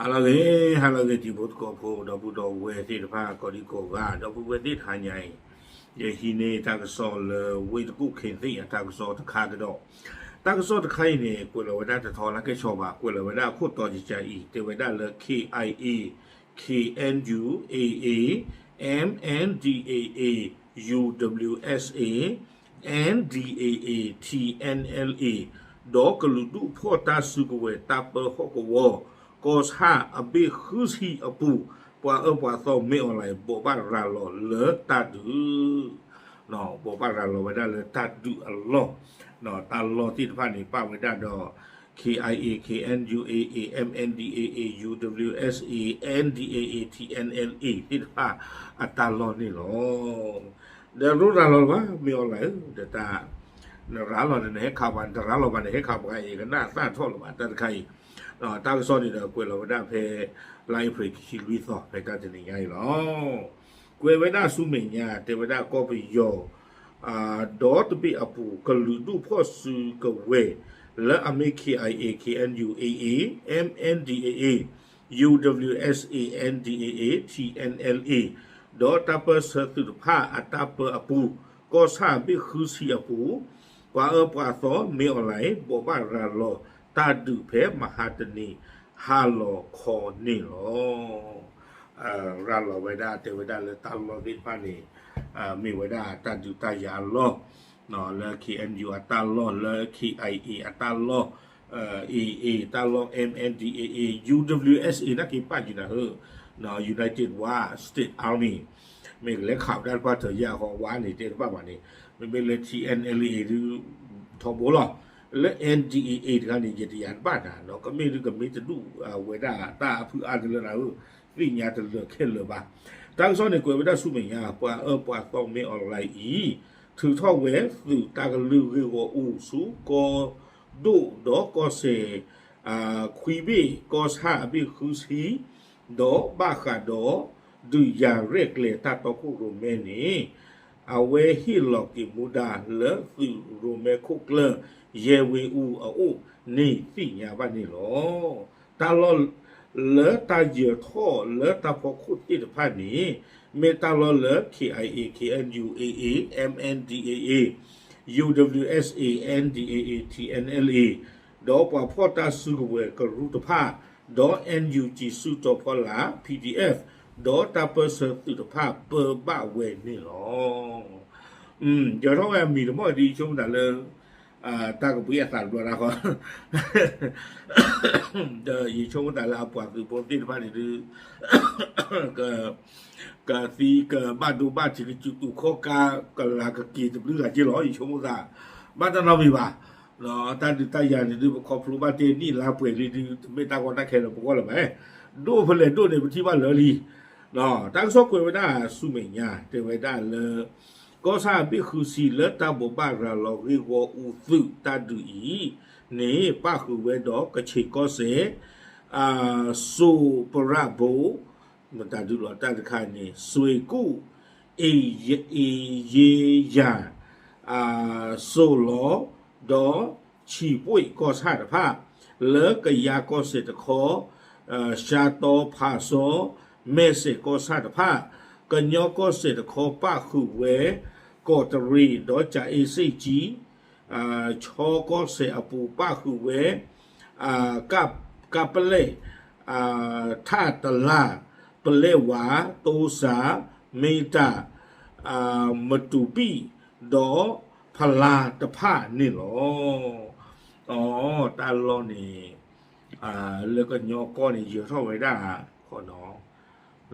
ဟါလၢအဂ့ၤ, ဟါလၢအဂ့ၤ တံၤဖိသကိးဖိ ဒီပုၢ်ဒီဝဲၢ်သ့ၣ်တဖၣ် ကိးဒံကိးဂၤ ဒီပုၢ်ဝဲၢ်သ့ၣ်တဟါညါအံၤ, ယဟံးန့ၢ်တၢ်ကစီၣ်လၢ ဝ့ၢ်တကူၣ်ခ့သ့ၣ်အတၢ်ကစီၣ်တခါကဒီး, တၢ်ကစီၣ်တခါအံၤန့ၣ် ကွဲးလီၤဝဲဒၣ်တထီလၢကဲဆီဘၣ်, ကွဲးလီၤဝဲဒၣ်အခိၣ်တီကကါအံၤ တဲဝဲဒၣ်လၢ K I A, K N U A A, M N D A A, U W S A, N D A A, T N L A, ဒီးကလုာ်ဒူၣ်ဖီၣ်တၢ်စုကဝဲၤတၢ်ပၢဟီၣ်ကဝီၤ ကီၢ်ဆၣ်အဘ့ၣ်ဃုဆံအပူၤ, ပှၤအၢပှၤသီမ့ၢ်အီၤလဲၣ် ဘိးဘၣ်ရၤလီၤလၢတၢ်ဒုး ဘိးဘၣ်ရၤလီၤဝဲဒၣ်လၢတၢ်ဒုးအလီၢ်, တၢ်လီၢ်သ့ၣ်တဖၣ်န့ၣ် ပာ်ဝဲဒၣ်ဒီး K I A, K N U A A, M N D A A, U W S A, N D A A, T N L A သ့ၣ်တဖၣ် အတၢ်လီၢ်န့ၣ်လီၤ. ဒီးရိရၤလီၤလၢၤဘၣ် မ့ၢ်အီၤလဲၣ်ဧၢ, ဒီးတၢ် နရၤလီၤန့ၣ်နဟဲခးပှၤ, နတရၤလီၤဘၣ်န့ၣ်ဟဲခးပှၤအံၤ ကနၣ်အသၣ်ထီၣ်လၢၤဘၣ် တၢ်တခါအံၤ, တၢ်ကစီၣ်န့ၣ်ဒီးကွဲးလီၤဝဲဒၣ်ဖဲ လါအ့ဖြ့ၣ်ခံဆံလွံၢ်သီ ဖဲတၢ်တနံၤညါအံၤလီၤ. ကွဲးဝဲဒၣ်ဆူမဲာ်ညါ တဲဝဲဒၣ်ကီၢ်ပယီၤ ဒီတဘ့ၣ်အပူၤ ကလုာ်ဒူၣ်ဖီၣ်စုကဝဲၤ လၢအမ့ၢ် K I A, K N U A A, M N D A A, U W S A, N D A A, T N L A, ဒီးတၢ်ပၢၢ်ဆၢသုးတဖၣ်အတၢ်ပၢအပူၤ, ကီၢ်ဆၣ်ဘ့ၣ်ဃုဆံအပူၤ, ပှၤအၢပှၤသီမ့ၢ်အီၤလဲၣ် ဘိးဘၣ်ရၤလီၤတၢ်ဒုးဖဲမဟါတနံၤ ဟါလီၤခီန့ၣ်လီၤ. ရၤလီၤဝဲဒၣ် တဲဝဲဒၣ်လၢတၢ်လီၢ်သ့ၣ်တဖၣ်န့ၣ် မ့ၢ်ဝဲဒၣ်တၢ်ဒုးတၢ်ယၤအလီၢ်, လၢ K N U အတၢ်လီၢ်, လၢ K I A အတၢ်လီၢ်, A A တၢ်လီၢ်, M N D A A, U W S A နာ်က့ပာ်ကံနၤဧၢ, United Wa State Army မ့ၢ်ကလဲၤခးဝဲဒၣ်တဖၣ်တယၢ်ဃီ ဝါန့ၣ်တဲတဘၣ်ဘၣ်န့ၣ်, မ့မ့ၢ်လၢ T N L A ဒုး ထီဘိလီၤ, လၢ N D A A တခါန့ၣ် ယတယၤတဘၣ်နၤ, ကမ့ၢ်ဒုးကမ့ၢ်တဒူၣ်ဝဲဒၣ်တၢ်အဖုအါတလၢနၤဧၢ, သ့ၣ်ညါတလၢာ်ခဲလၢာ်ဘၣ်. တၢ်ကစီၣ်န့ၣ်ကွဲးဝဲဒၣ်ဆူမဲာ်ညါ ပှၤအၢပှၤသီမ့ၢ်အီၤလဲၣ်အံၤ ထုးထီၣ်ဝဲသုးတၢ်ကလုၢ်ဂ့ၢ်ဂီၢ်အူဆူကီၢ်ဒိၣ်ဒီးကီၢ်စဲၣ် ခွံဘ့ၣ် ကီၢ်ဆၣ်အဘ့ၣ်ဃုဆံ, ဒီးဘၣ်ဃးဒီး ဒုးယၤရဲၣ်ကျဲၤတၢ်တီခိၣ်ရိၣ်မဲန့ၣ် အဝဲဟ့ၣ်လီၤက့ၤမူဒါလၢသုးရိၣ်မဲခိၣ်ကျၢၢ် ယဲၢ်ဝ့ၢ်အူအအိၣ်န့ၣ်သ့ၣ်ညါဘၣ်န့ၣ်လီၤ. တၢ်လီၢ်လၢတၢ်ယၢၤထီၣ်လၢတၢ်ဖီခိၣ်သ့ၣ်တဖၣ်န့ၣ် မ့ၢ်တၢ်လီၢ်လၢ K I A, K N U A A, M N D A A, U W S A, N D A A, T N L A, ဒီးပှၤဖီၣ်တၢ်စုကဝဲၤကရူၢ်တဖၣ်, ဒီး N U G စုတီၤဖီလာ် P D F, ဒီးတၢ်ပၢၢ်ဆၢသုးတဖၣ်ပၢဘၣ်ဝဲန့ၣ်လီၤ. ယၢၤထီၣ်ဝဲအမံၤတမီၢ်ဒ်ယဆိကမိၣ်တၢ်လၢ တၢ်ကဘှံးအသးတဘျီတၢ်ဃီ ဒီးယဆိကမိၣ်တၢ်လၢအပှၤသုးဖိသ့ၣ်တဖၣ်န့ၣ်ဒုး ကသံကဘၣ်ဒိဘၣ်ထံး ကစူးတူာ်ခီၣ်ကါ ကလၤကက့ၤတဘျုးဂၤက့လီၤ ယဆိကမိၣ်သး, ဘၣ်တၢ်နီတမံၤဘၣ်. တၢ်ဒုးတၢ်ယၤန့ၣ်ဒုး ပခီဖျိဘၣ်တဲနံၣ်လါပှဲၤလံဒုး တမ့ၢ်တၢ်ကီတၢ်ခဲလၢာ်ပဂီၢ်လၢၤဘၣ်. ဒိၣ်ဖဲလဲၣ်ဒိၣ်န့ၣ် ပထံၣ်ဘၣ်လၢာ်လံ. တၢ်ကစီၣ်ကွဲးဝဲဒၣ်ဆူမဲာ်ညါ တဲဝဲဒၣ်လၢ ကီၢ်ဆၣ်အဘ့ၣ်ဃုဆံလၢတၢ်ဘိးဘၣ်ရၤလီၤဂ့ၢ်ဂီၢ်အူသုးတၢ်ဒုးအံၤန့ၣ် ပၣ်ဃုာ်ဝဲဒီးကခ့ၣ်ကီၢ်စဲၣ်, စိးပရၣ်ဘိ, မတၤဒုးလီၤတၢ်တခါန့ၣ် စွ့ၤကူၣ်, အ့ၣ်ယ့ယၤ, စိးလီၤ, ဒီးဆံၣ်ပှ့ၣ်ကီၢ်ဆၣ်တဖၣ်, လၢကယၤကီၢ်စဲၣ်တခီ, ရှါတီဖးစီ, မဲၢ်စဲၣ်ကီၢ်ဆၣ်တဖၣ်, ကညီကီၢ်စဲၣ်တခီပၣ်ဃုာ်ဝဲ, ကီးတရံးဒီးကၠၤအ့စ့ၣ်ကၠံ ခၠီကီၢ်စဲၣ်အပူၤပၣ်ဃုာ်ဝဲ, က, ကးပလဲၣ်, ထၣ်တလါ, ပလဲၣ်ဝါ, တိစၢ်, မ့တၢ်, မတူၤပံၣ်, ဒီးဖလါတဖၣ်န့ၣ်လီၤ. တၢ်လီၢ်န့ၣ် လၢကညီကီၢ်န့ၣ် ယၢၤထီၣ်ဝဲဒၣ်,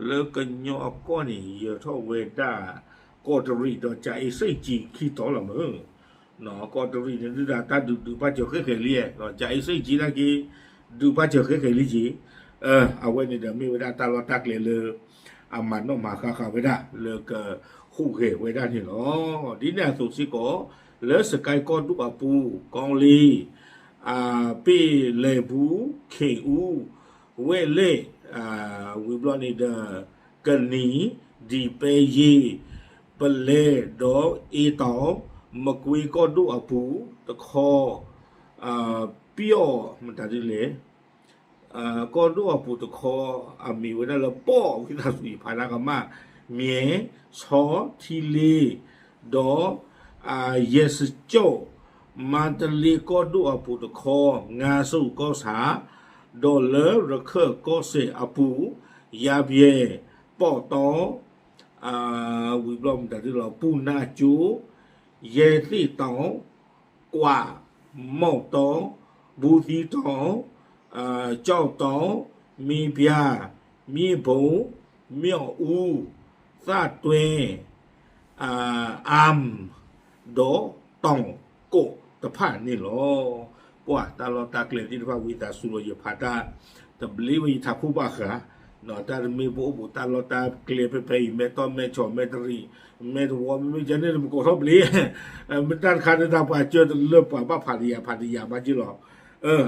လၢကညီအကီၢ်န့ၣ် ယၢၤထီၣ်ဝဲဒၣ် ကီးတရံးဒီးကၠၤအ့စ့ၣ်ကၠံခံတီၤလီၤမ့ၢ်, ကီးတရံးန့ၣ်ဒုးဒၣ်တၢ်ဒုးဒုးပၣ်စၢၤဃဲဃဲလံ, ကၠၤအ့စ့ၣ်ကၠံနာ်က့ ဒုးပၣ်စၢၤဃဲဃဲလံက့ၤ, အဝဲန့ၣ်ဒီးမ့ၢ်ဝဲဒၣ်တၢ်လီၢ်တၢ်ကျဲလၢ အမၤနီၣ်မၤဃါဃာ်ဝဲဒၣ် လၢကဟူးဂဲၤဝဲဒၣ်န့ၣ်လီၤ. ဒ်န့ၣ်အသိးစ့ၢ်ကီး လၢစကဲကီၢ်ဒိၣ်အပူၤ ကီလ့ ပ့ၢ်လဲၣ်ဘူး, ခ့ၣ်အူ, ဝဲၢ်လဲၣ်, ဝံၤဘျီန့ၣ်ဒီး ကနံၤ, ဒံးပဲယ့ၢ်, ပလဲၤဒီးအ့တီၤ, မကွ့ကီၢ်ဒိၣ်အပူၤတခီ, ပျီၣ်မတၤဒ်လဲၣ် ကီၢ်ဒိၣ်အပူၤတခီ အမံၤဝဲဒၣ်လၢ ပီၣ် ဝံသးစူၤ ယဖးတၢ်ကမၣ်, မၠဲၣ်, ဆီ, ထံလ့, ဒီး ယဲၢ်စကၠိၣ်, မါတလ့ကီၢ်ဒိၣ်အပူၤတခီ, ငါစိၤကီၢ်ဆၣ်, ဒီးလၢရခၢၣ်ကီၢ်စဲၣ်အပူၤ, ယါဘျဲၣ်, ပီၣ်တီ, ဝံၤဘျီမတၤဒ်လီၤ ပူၤနၢ်ကၠိ, ယဲၢ်သ့ၣ်တီ, ကွး, မီၣ်တီ, ဘူးသံတီ, ကၠီၣ်တီ, မ့ၢ်ပၠၣ်, မ့ၣ်ဘိ, မ့ၣ်အူ, သၣ်တွဲ, အၣ်, ဒီးတီၣ်ကိးတဖၣ်န့ၣ်လီၤ. ပှၤတၢ်လီၢ်တၢ်ကျဲသ့ၣ်တဖၣ် ဝံသးစူၤလီၤ ယဖးတၢ် တဘျ့ဝဲယထးခိၣ်ဘၣ်ဃး, တၢ်တမ့ၢ်ပအိၣ်ဘူးတၢ်လီၢ်တၢ်ကျဲဖဲဖဲအံၤ မဲၢ်တီၢ်မဲၢ်ဆီးမဲၢ်တရံး မဲၢ်တဝီ မ့မ့ၢ်ကဲန့ၣ် တမကိးထီၣ်ဘျ့ မ့ၢ်တၢ်တခါန့ၣ် တၢ်ပှၤကၢတလၢပှၤဘၣ်ဖးတယာ်ဖးတယာ်မးက့လီၤ.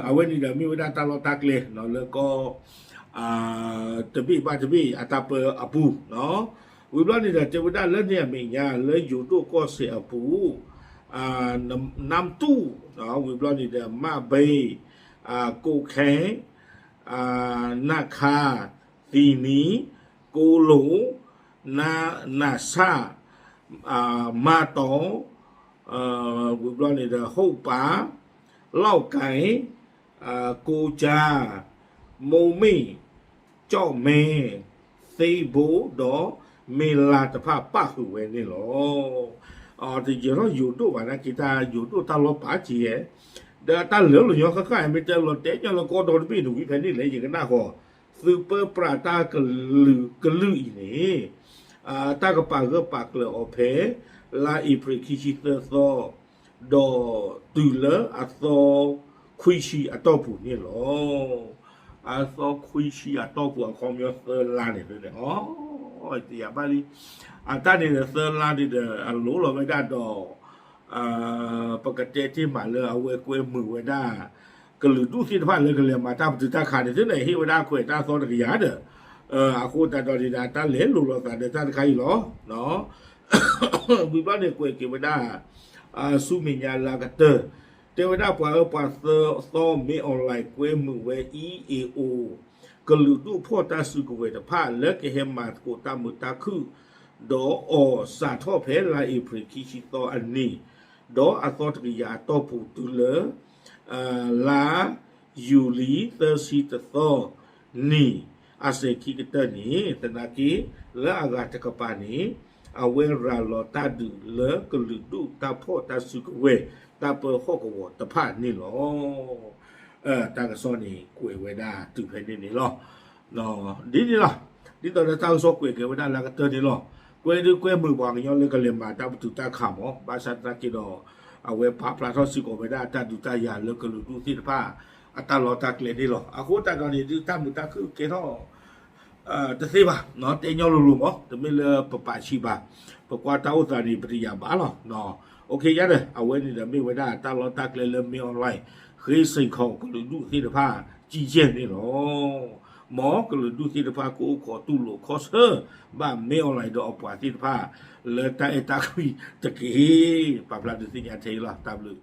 အဝဲန့ၣ်ဒီးမ့ၢ်ဝဲဒၣ်တၢ်လီၢ်တၢ်ကျဲလၢကီၢ် တဘ့ၣ်ဘၣ်တဘ့ၣ်အတၢ်ပၢအပူၤ, ဝံၤဘျီန့ၣ်ဒီး တဲဝဲဒၣ်လၢန့ၣ်အမဲာ်ညါ လၢယိၤဒိၣ်ကီၢ်စဲၣ်အပူၤ, နမ်တူၣ်, ဝံၤဘျီန့ၣ်ဒီး မၣ်ဘ့, ကိးခဲ, နၣ်ခါ, သံနံ, ကိလိာ်, နၣ်ဆၣ်, မါတီၤ, ဝံၤဘျီန့ၣ်ဒီး ဟိၣ်ပၢ်, လီၣ်ကဲၣ်, ကိကၠါ, မိၢ်မ့ၣ်, ကၠီၣ်မဲ, သ့ဘိ ဒီး မ့ၢ်လါတဖၣ်ပၣ်ဃုာ်ဝဲန့ၣ်လီၤ. တယၢၤထီၣ်ယိၤဒိၣ်ဘၣ်နာ်က့ တၢ်ယိၤဒိၣ်တၢ်လီၢ်ပာ်က့ၤ, ဒီးတၢ်လၢာ်လီၤညီဃၣ်ဃၣ် မ့ၢ်တဲလီၤတဲညီလၢကီၢ်ဒီတဘ့ၣ်န့ၣ် ဝံၤဖဲန့ၣ်လဲၣ် ယကနၣ်ဃီ, သုးပၢပြးတၢ်ကလုာ်ကလုာ်အံၤန့ၣ် တၢ်ကပာ်ဂၢၢ်ပာ်ကျၢၤအီၤဖဲ လါအ့ဖြ့ၣ်ခံဆံသၢသီ, ဒီးတုၤလၢအသီခွံဆံအတီၢ်ပူၤန့ၣ်လီၤ. အသီခွံဆံအတီၢ်ပူၤ အခီပညီသၢလါန့ၣ် အီ တယာ်ဘၣ်လံ, အတၢ်န့ၣ်ဒီးသၢလါန့ၣ်ဒီး အလိၤလီၤဝဲဒၣ်ဒီး ပကတဲတ့ၢ်မးလၢအဝဲကွဲမုာ်ဝဲဒၣ် ကလုာ်ဒူၣ်သ့ၣ်တဖၣ်လၢကလဲၤမၤတၢ်ပတုာ်တၢ်ခးန့ၣ် သ့ၣ်န့ၣ်ဟ့ၣ်ဝဲဒၣ်ခွဲးတၢ်သီတကယၤဒီး အဃိသတးဒီးန့ၣ်ဒီး တၢ်လဲၤလိၤလိာ်သးဒီးတၢ်တခါအံၤလီၤ. ဝံၤဘျီန့ၣ်ကွဲးက့ၤဝဲဒၣ် ဆူမဲာ်ညါလၢအကတၢၢ်, တဲဝဲဒၣ်ပှၤအၢပှၤသီ မ့ၢ်အီၣ်လဲၣ်ကွဲမုာ်ဝဲ အံၤ အ့ၣ်အိၣ် ကလုာ်ဒူၣ်ဖီၣ်တၢ်စုကဝဲၤတဖၣ်လၢကဟဲမၤသကိးတၢ်မုာ်တၢ်ခုၣ် ဒီးအီၣ်စးထီၣ်ဖဲလါအ့ဖြ့ၣ်ခံဆံသီအနံၤ, ဒီးအသီတကယၤအတီၢ်ပူၤတုၤလၢ လါယူၤလံသၢဆံတသီနံၤ အစဲၤခံကတၢၢ်န့ၣ် သနာ်က့ လၢအဂၤတကပၤန့ၣ် အဝဲရၤလီၤတၢ်ဒုးလၢကလုာ်ဒူၣ်တၢ်ဖီၣ်တၢ်စုကဝဲၤ တၢ်ပၢဟီၣ်ကဝီၤတဖၣ်န့ၣ်လီၤ. တၢ်ကစီၣ်န့ၣ် ကွဲးဝဲဒၣ်တုၤဖဲန့ၣ်န့ၣ်လီၤ. ဒ်န့ၣ်လီၤ. ဒ်သိးဒီးတၢ်ကစီၣ်ကွဲးက့ၤဝဲဒၣ်လၢအကတၢၢ်န့ၣ်လီၤ. ကွဲဒုးကွဲမုာ်ပှၤကညီလၢကလဲၤမၤတၢ်ပတုာ်တၢ်ခးမး, ဘၣ်ဆၣ်သနာ်က့ဒီး အဝဲပာ်ဖျါထီၣ်စ့ၢ်ကီးဝဲဒၣ်အတၢ်ဒုးတၢ်ယၤလၢကလုာ်ဒူၣ်သ့ၣ်တဖၣ် အတၢ်လီၢ်တၢ်ကျဲန့ၣ်လီၤ. အဃိသတးဒီးန့ၣ် ဒုးတၢ်မုာ်တၢ်ခုၣ်ကဲထီၣ် တသ့ဘၣ်, တဲညီလိၤလိၤမး, တမ့ၢ်လၢပပာ်ဆံးဘၣ်, ပကွၢ်တၢ်အိၣ်သးန့ၣ် ပတယာ်ဘၣ်လီၤ. အိၣ်ခ့ယါဒီး အဝဲန့ၣ်ဒီးမ့ၢ်ဝဲဒၣ်တၢ်လီၢ်တၢ်ကျဲလၢ မ့ၢ်အီၣ်လဲၣ် ဃ့စ့ၢ်ကီးကလုာ်ဒူၣ်သ့ၣ်တဖၣ် ကံကဲၢ်န့ၣ်လီၤ. မ်ကလုာ်ဒူၣ်သ့ၣ်တဖၣ်ကအိၣ်ခိးတူၢ်လိာ်ခီဆၢ ဘၣ်မ့ၢ်အီၣ်လဲၣ်ဒီးအပှၤသ့ၣ်တဖၣ် လၢတၢ်အဲၣ်တၢ်ကွံတက့ၢ်. ပာ်ဖျါဒုးသ့ၣ်ညါထဲအံၤလီၤ. တၢ်ဘျုး